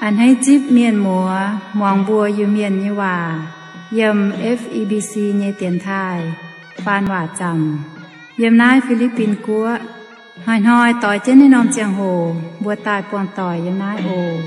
A'hneiv zipv mienh muoz muangx mbuo Iu-Mienh nyei waac yiem F E B C nyei dienx taaih faan waac zaamc yiem naaiv Fi^li^bin Guoqv. Hnoi-hnoi doix jienv naaiv norm ziangh hoc mbuo daaih buangh doic yiem naaiv oc.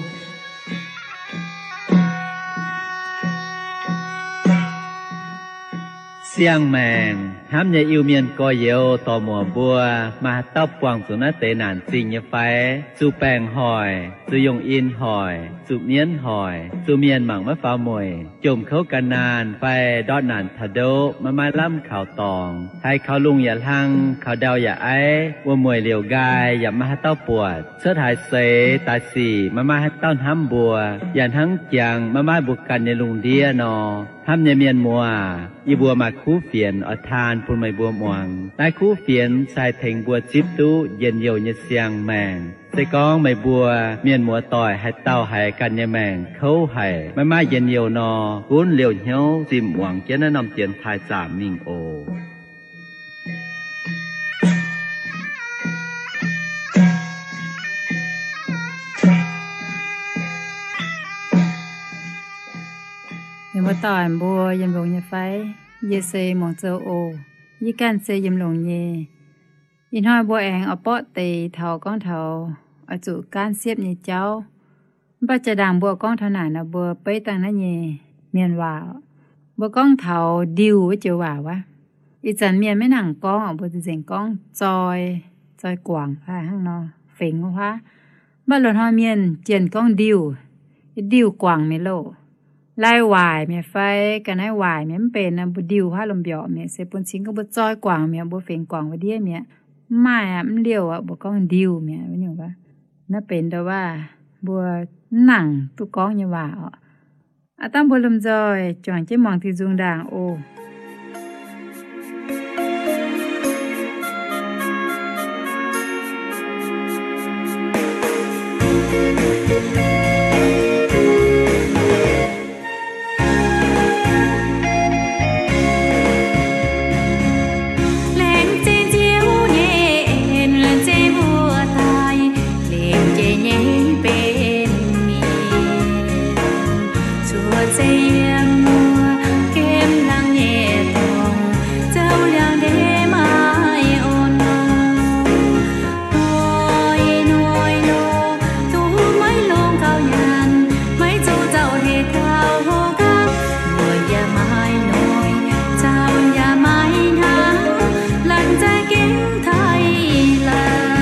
Siang-maengc hnamv nyei Iu-Mienh gorx-youz dorc-muoc mbuo, maaih haaix dauh buangh zuqc naaiv deix naanc zingh nyei fai? Zuqc baengc hoic, zuqc yungh in hoic, zuqc mienv hoic, zuqc mienh mangc maiv faaux mueic, jomc kouv gan naanh fai ndortv naanc taux ndoqv maiv maaih lamh kaux dorngx, haiz kaux lungh yaac hlang, kaux ndau yaac aiv, wuom-mueic liouc nqaai yaac maiv maaih haaix dauh buatc, cuotv haaix seix daaih sic maiv maaih haaix dauh hnamv mbuo, yaac hnangv jangx maiv maaih mbuo ganh nyei lungh ndiev nor. Hnamv nyei mienh muoz, yie mbuo maaih kuv fienx oix taan bun meih mbuo muangx. Naaiv kuv fienx se haih tengx mbuo zipv duqv njien-youh nyei siang-maengc. Se gorngv meih mbuo mienh muoz-doic haaix dauh haiz ganh nyei maengc kouv haic, maiv maaih njien-youh nor, gunv liouh hnyouv zimh muangx jienv naaiv norm dienx taaih zaamc mingh oc. Mienh muoz-doic mbuo, yiem longx nyei fai? Yie se Muangz Zou oc. Yie ganh se yiem longx nyei. Ih hnoi mbuo aengx oix borqv deix taux gorngv taux oix zuqc gaanv siepv nyei jauv. Mv baac jaa-ndaangc mbuo gorngv taux naaic nor, mbuo beiv dangh naaiv nyei mienh waac. Mbuo gorngv taux ndiuh wuov joux waac wuov. Ih zanc mienh maiv nangc gorngv oc, mbuo nzengc gorngv zoi, zoi guangc fai hnangv nor, fengx wuov huaav. Mv baac loz-hnoi mienh jienh gorngv ndiuh, ndiuh guangc mi'aqv loh. Lai waaic mi'aqv fai ga'naaiv waaic mi'aqv, mv benx mbuo ndiuh huaav lomh mbiorqc mi'aqv, se bun cingx gorngv mbuo zoi guangc mi'aqv, mbuo fengx guangc wuov ndiev mi'aqv. Mv maaih aqv, mv liouh aqv, mbuo gorngv ndiuh mi'aqv wuov nyungc wuov. Naaiv benx ndo waac mbuo mv nangc duqv gorngv nyei waac oc. Aav dangh mbuo lomh nzoih juangc jienv muangx diuh nzung ndaangc oc. Laengz zingh Ziouv nyei en, laengz zingh mbuo daaih, laengz zingh nyei benx mienh, cuotv seix yiem wuov gemh laangh nyei dorngx, zouv liangx ndeic maaih orn longx. Noic noic longx, duqv maiv longx gauh nyanc, maiv zoux zaux hec gauh gapv. Muoc yaac maaih noic, zaux yaac maaih hnangv, laanh zaih gengh taaih laanh.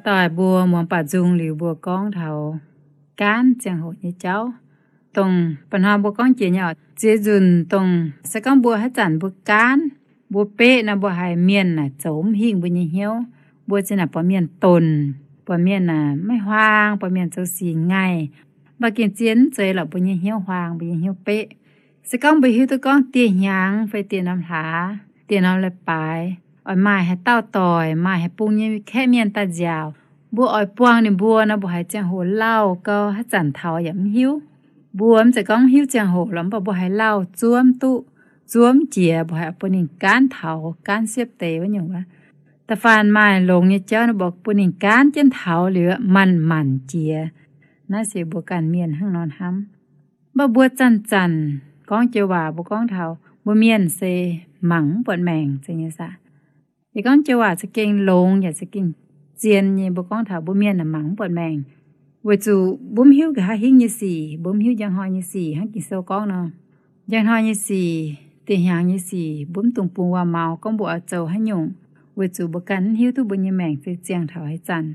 Doic mbuo muangx baac nzung liuz mbuo gorngv taux gaanv ziangh hoc nyei jauv. Dongh ba'hnoi mbuo gorngv jiex nyei oc, ziex nzunc dongh se gorngv mbuo haaix zanc mbuo gaanv, mbuo beqv nor mbuo haiz mienh naaic zoux mv hingh mbuo nyei hnyouv. Mbuo zinh naaic buatc mienh donc, buatc mienh maiv huaang, buatc mienh zoux sic ngaih, mv baac gengh zien mv zeiz lorqc, mbuo nyei hnyouv huaang, mbuo nyei hnyouv beqv. Se gorngv mbuo hiuv duqv gorngv dieh hnyangx fai dieh norm hlaax, dieh norm leiz-baaix oix maaih haaix dauh doic, maaih haaix bung nyei kaeqv mienh daaih nziaauc, mbuo oix buangh ninh mbuo nor, mbuo haiz ziangh hoc lauh gau, haaix zanc taux yaac mv hiuv. Mbuo mv zeiz gorngv mv hiuv ziangh hoc lorqc, mv baac mbuo haiz lauh zuov mv duqv, zuov mv jiex, mbuo haiz bun ninh gaanv taux, gaanv siepv deix wuov nyungc wuov. Da'faanh maaih longx nyei jauv nor, mbuo bun ninh gaanv jienv taux liuz, manc-manc jiex. Naaiv se mbuo ganh mienh hnangv nor hnamv. Mv baac mbuo zanc-zanc gorngv joux waac, mbuo gorngv taux mbuo mienh se mangc mv buatc maengc zeiz nyei saah. Yie gorngv joux waac za'gengh longx yaac za'gengh zien nyei, mbuo gorngv taux mbuo mienh naaic mangc mv buatc maengc, weic zuqc mbuo mv hiuv nqa'haav hingv nyei sic, mbuo mv hiuv njang hnoi nyei sic. Hnangv Ging-Sou gorngv nor, njang hnoi nyei sic, dieh hnyangx nyei sic, mbuo mv dungx bungx waac-maux gorngv mbuo oix zoux haaix nyungc, weic zuqc mbuo ganh mv hiuv duqv mbuo nyei maengc se ziangh taux haaix zanc.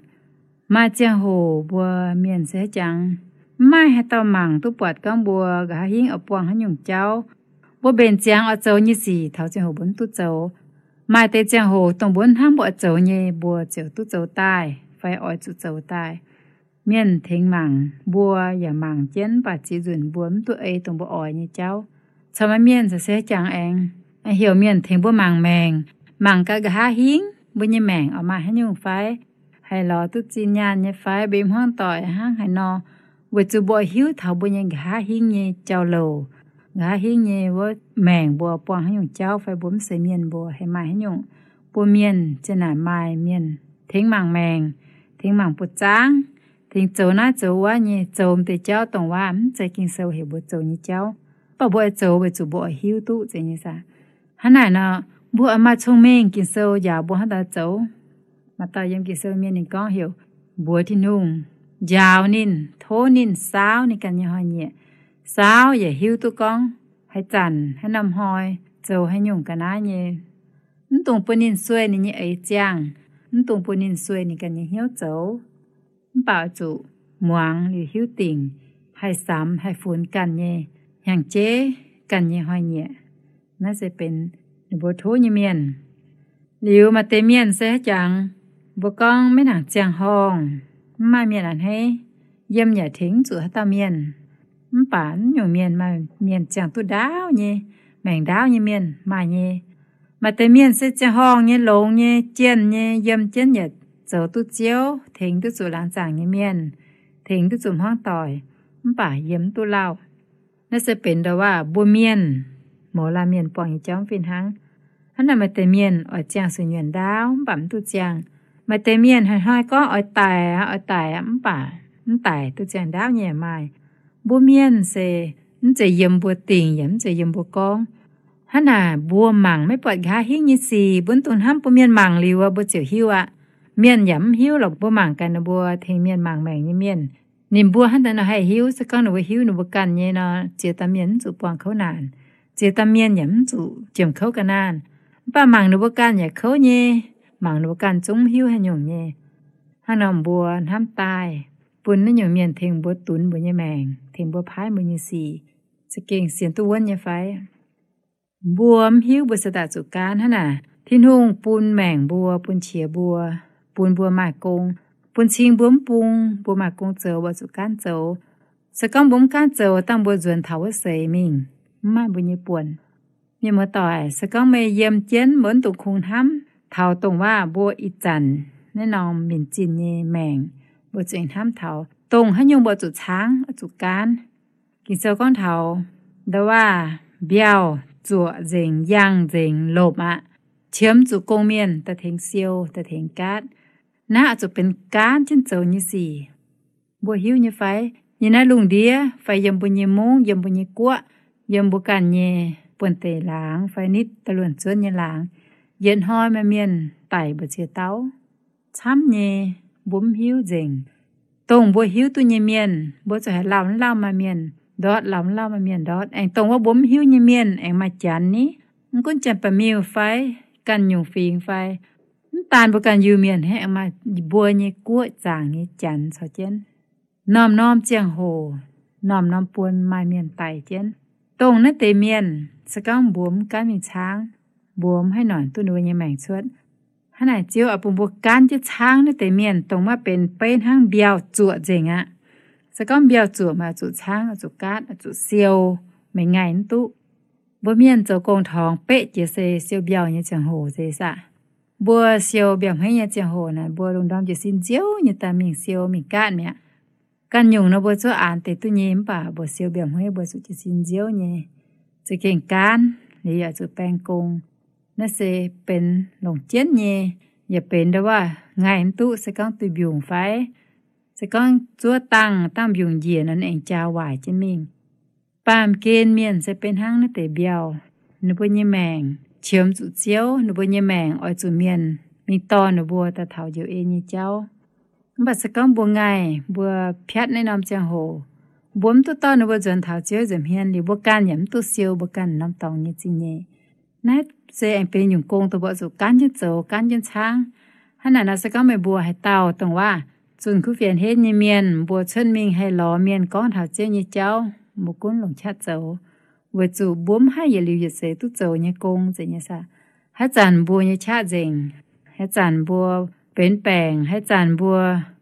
Maaih ziangh hoc mbuo mienh se haaix jangx, mv maaih haaix dauh mangc duqv buatc gorngv mbuo nqa'haav hingv oix buangh haaix nyungc jauv. Mbuo mbenc ziangx oix zoux nyei sic taux ziangh hoc mbuo mv duqv zoux. Maaih deix ziangh hoc dongh mbuo hnamv mbuo oix zoux nyei, mbuo ziouc duqv zoux daaih fai oix zuqc zoux daaih. Mienh tengx mangc, mbuo yaac mangc jienv, mv baac ziex nzunc mbuo mv duqv ei dongh mbuo oix nyei jauv. Corc maaih mienh se haaix jangx aengx heuc mienh tengx mbuo mangc maengc, mangc gaax nqa'haav hingv mbuo nyei maengc oix maaih haaix nyungc fai, haih lorz duqv zinh nyaanh nyei fai, mbuo hmuangv doic hnangv haaix nor, weic zuqc mbuo hiuv taux mbuo nyei nqa'haav hingv nyei jauv-louc, nqa'haav hingv nyei wuov maengc mbuo buangh haaix nyungc jauv fai mbuo mv seix mienh mbuo haih maaih haaix nyungc. Mbuo mienh zinh naaic maaih mienh tengx mangc maengc, tengx mangc buoz-zaangv, tengx zoux naaiv zoux wuov nyei, zoux m'deix jauv dongh waac mv zeiz Ging-Sou heuc mbuo zoux nyei jauv. Mv baac mbuo oix zoux weic zuqc mbuo oix hiuv duqv zeiz nyei saah. Hnangv naaic nor, mbuo oix maaih cong-mengh, Ging-Sou njaaux mbuo hnangv haaix zoux. Maaih dauh yiem Ging-Sou mienh ninh gorngv heuc mbuox Tin-Hungh, njaaux ninh, tov ninh, saauv ninh ganh nyei hnoi-nyieqc, saauv yaac hiuv duqv gorngv haaix zanc haaix norm hnoi zoux haaix nyungc ga'naaiv nyei. Mv dungx bun ninh sueih ninh nyei eix ziangh, mv dungx bun ninh sueih ninh ganh nyei hnyouv zoux. Mv baac oix zuqc muangx liuz hiuv dingc, haih samx haih funx ganh nyei hnyangx-jeiv, ganh nyei hnoi-nyieqc. Naaiv se benx ninh mbuo tov nyei mienh. Liuz maaih deix mienh se haaix jangx, mbuo gorngv maiv nangc ziangh horngh, mv maaih mienh a'hneiv, yiem yaac tengx mv zuqc haaix dauh mienh. Mv baac mv nyungc mienh maaih mienh ziangh duqv ndaauv nyei, maengc ndaauv nyei mienh maaih nyei. Maaih deix mienh se ziangh horngh nyei, longx nyei, jienh nyei, yiem jienv yaac zoux duqv Ziouv, tengx duqv zuqc laangz zaangc nyei mienh, tengx duqv zuqc hmuangv doic, mv baac yiem mv duqv lauh. Naaiv se benx ndau waac mbuo mienh, mouz laanh mienh buangh nyei jauv mv fih hnangv. Hnangv naaic maaih deix mienh oix ziangh suonc nyuonh ndaauv mv baac mv duqv ziangh. Maaih deix mienh hnoi-hnoi gorngv oix daic aqv, oix daic aqv, mv baac mv daic, duqv ziangh ndaauv nyei yaac maaih. Mbuo mienh se mv zeiz yiem mbuo dingc yaac mv zeiz yiem mbuo gorngv. Hnangv naaic mbuo mangc maiv buatc nqa'haav hingv nyei sic, mbuo mv dungx hnamv bun mienh mangc liuz mbuo ziouc hiuv aqv. Mienh yaac mv hiuv lorqc, mbuo mangc gaax ninh mbuo tengx mienh mangc maengc nyei mienh, ninh mbuo hnangv daaih nor haih hiuv. Se gorngv ninh mbuo hiuv ninh mbuo ganh nyei nor, ziex dauh mienh mv zuqc buangh kouv naanc, ziex dauh mienh yaac mv zuqc jiemc kouv ga'naaiv naanc. Mv baac mangc ninh mbuo ganh yaac kouv nyei, mangc ninh mbuo ganh zungv mv hiuv haaix nyungc nyei. Hnangv nor mbuo hnamv daaih bun naaiv nyungc mienh tengx mbuo dunx mbuo nyei maengc, tengx mbuo paaiv mbuo nyei sic, za'gengh sienx duqv wuonv nyei fai? Mbuo mv hiuv mbuo se daaih zuqc gaanv hnangv naaic. Tin-Hungh bun maengc mbuo, bun qiex mbuo, bun mbuo maaih gong, bun cing mbuo mv bung, mbuo maaih gong zoux, mbuo zuqc gaanv zoux. Se gorngv mbuo mv gaanv zoux, dangh mbuo nzuonx taux wuov seix mingh, mv maaih mbuo nyei buonc. Mienh muoz-doic, se gorngv meih yiem jienv, mbuo mv dungx kungx hnamv taux dongh waac mbuo ih zanc naaiv norm minc zinh nyei maengc. Mbuo zuqc hnamv taux dongh haaix nyungc mbuo zuqc caangv, zuqc gaanv. Ging-Sou gorngv taux ndau waac mbiauh zuoqc nzengc, yangh nzengc, lomc aqv, qiemx zuqc gong-mienh daaih tengx siou, daaih tengx gaatv. Naaiv oix zuqc benx gaanv jienv zoux nyei sic. Mbuo hiuv nyei fai? Yiem naaiv lungh ndiev fai yiem mbuo nyei mungv, yiem mbuo nyei guoqv, yiem mbuo ganh nyei buonv-deic laangz fai nitv da'luonx zuonv nyei laangz, yietc hnoi maaih mienh daic mbu'ziex dauh camv nyei, mbuo mv hiuv nzengc. Dongh mbuo hiuv duqv nyei mienh, mbuo zuqc haiz lauh mv lauh maaih mienh, ndortv lauh mv lauh maaih mienh ndortv. Aengx dongh wuov mbuo mv hiuv nyei mienh aengx maaih janx ni. Mv gunv janx-ba'miuh fai ganh nyungc fingx fai Mv daan mbuo ganh Iu-Mienh hnangv, maaih mbuo nyei guoqv zaangc nyei janx caux jienv. Norm-norm ziangh hoc, norm-norm buonc maaih mienh daic jienv. Dongh naaiv deix mienh se gorngv mbuo mv gaanv mingh caangv, mbuo mv haih noic duqv ninh mbuo nyei maengc cuotv. Hnangv naaic Ziouv oix bun mbuo gaanv jienv caangv naaiv deix mienh, dongh maiv benx beiv hnangv mbiauh zuoqc nzengc aqv. Se gorngv mbiauh zuoqc, meih oix zuqc caangv, oix zuqc gaatv, oix zuqc siou, meih ngaih mv duqv. Mbuo mienh zoux gong-torngx beqv jiex se siou mbiauh nyei ziangh hoc se saah. Mbuo siou mbiauh hmeiv nyei ziangh hoc naaic, mbuo lungh ndorm jiez sin nziouv nyei daaih mingh siou mingh gaatv mi'aqv. Ganh nyungc nor mbuo zuov aanx deix duqv nyei, mv baac mbuo siou mbiauh hmeiv mbuo zuqc jiez sin nziouv nyei. Za'gengh gaanv liuz yaac zuqc baeng gong. Naaiv se benx longc jienv nyei, yaac benx ndo waac ngaih mv duqv, se gorngv duih mbiungc fai, se gorngv zuov dangh, dangh mbiungc njiec nor, ninh aengx jaa waaic jienv mingh. Baamh gen mienh se benx hnangv naaiv deix mbiauh. Ninh mbuo nyei maengc qiemx zuqc Ziouv, ninh mbuo nyei maengc oix zuqc mienh mingh dorh ninh mbuo daaih taux njoux en nyei jauv. Mv baac se gorngv mbuo ngaih, mbuo piatv naaiv norm ziangh hoc, mbuo mv duqv dorh ninh mbuo nzuonx taux Ziouv nza'hmien liuz, mbuo ganh yaac mv duqv siou mbuo ganh norm dorngx nyei zingh nyeic. Naaiv se aengx benx nyungc gong dongh mbuo zuqc gaanv jienv zoux, gaanv jienv caangv. Hnangv naaic nor, se gorngv meih mbuo haaix dauh dongh waac zunh kuv fienx henv nyei mienh, mbuo cuotv mingh haih lorz mienh gorngv taux Ziouv nyei jauv, mbuo gunv longc qaqv zoux, weic zuqc mbuo mv haih yietc liuz yietc seix duqv zoux nyei gong nzengc nyei saah. Haaix zanc mbuo nyei qaqv nzengc, haaix zanc mbuo benx baengc, haaix zanc mbuo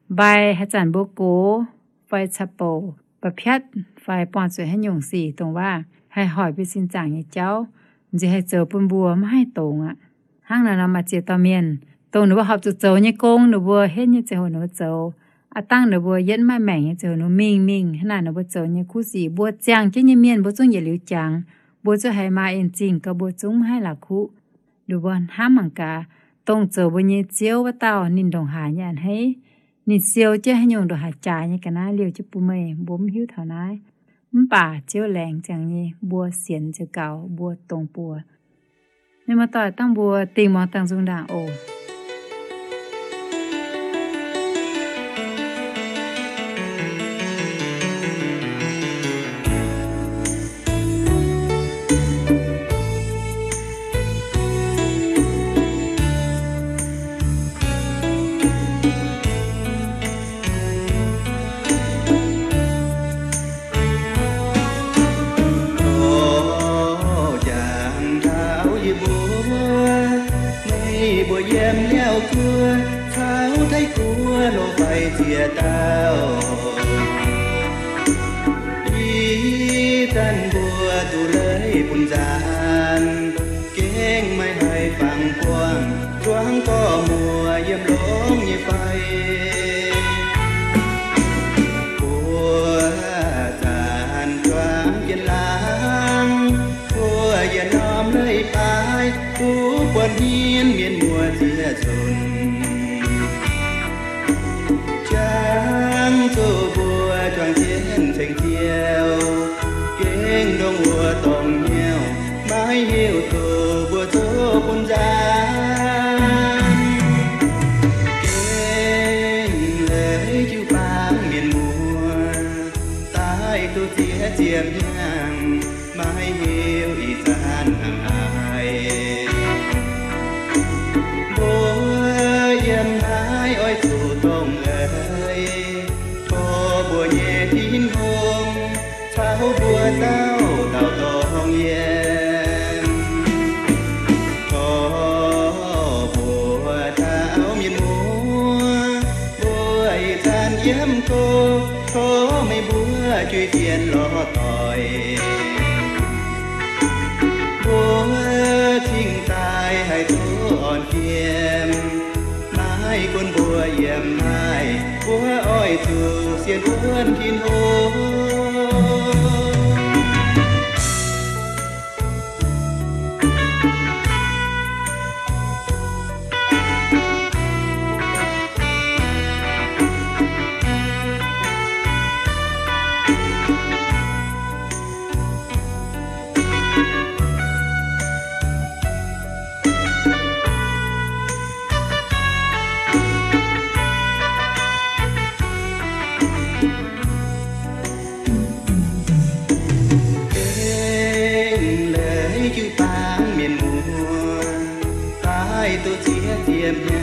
mbai, haaix zanc mbuo gox fai caqv-bouc, ba'piatv fai buangh zuqc haaix nyungc sic dongh waac haih hoic mbuo sin zaangc nyei jauv, nziex haih zoux bun mbuo maiv haih dongz aqv. Hnangv naaic nor, maaih ziex dauh mienh dongh ninh mbuo horpc zuqc zoux nyei gong, ninh mbuo henv nyei ziangh hoc ninh mbuo zoux. Aav dangh ninh mbuo yietv maaih maengc nyei ziangh hoc ninh mbuo mingh mingh. Hnangv naaic ninh mbuo zoux nyei kuv sic, mbuo ziangh jienv nyei mienh mbuo zungv yietc liuz jangx, mbuo zuqc haiz maaih en zingh gau, mbuo zungv mv haih la'kuqv. Ninh mbuo hnamv mangc gaax, dongh zoux mbuo nyei Ziouv wuov dauh ninh ndongc haaix nyei a'hneiv. Ninh siou jienv haaix nyungc ndongc haaix jaaix nyei ga'naaiv liouh jienv bun meih, mbuo mv hiuv taux naaiv. Mv baac Ziouv laengz ziangx nyei, mbuo sienx ziouc gaux, mbuo dongz buoz. Mienh muoz-doic, dangh mbuo dingh muangx dangh nzung ndaangc oc. Jangx taux yie mbuo, meih mbuo yiem liaauh guoqv, caux taiv guoqv loz-faix ziex dauh. Ih zanc mbuo duqv leiz bun nzaanx, gengh maiv haih fangx buangh, zuangx gorx-muoc yiem longx nyei fai. Buo zanc juangc jienv laangz, mbuo yietc norm leiz-baaix, duqv buonv hmien mienh muoz ziex nzunc. Jangx zuqc mbuo juangc jienv ceng-jiou, gengh ndongc wuov dorngx hnyouv, maiv hiuv duqv mbuo zoux bun nzaanx. Gengh leiz jiu-baang mienh muoz, daaih duqv ziex ziepc hnyangx, maiv hiuv ih zanc hnangv haaix. Mbuo yiem naaiv oix zuqc dongh eix, tov mbuo nyei Tin-Hungh caux mbuo dauh dauh dongh yiem. Tov mbuo taux mienh muoz, mbuo ih zanc yiem go, tov meih mbuo juiz-zienh lorz doic. Mbuo cingx daaih haih duqv orn fiem, maiv gunv mbuo yiem naaiv, mbuo oix zuqc sienx wuonv Tin-Hungh. Gengh leiz jiu-baang mienh muoz, daaih duqv ziex ziepc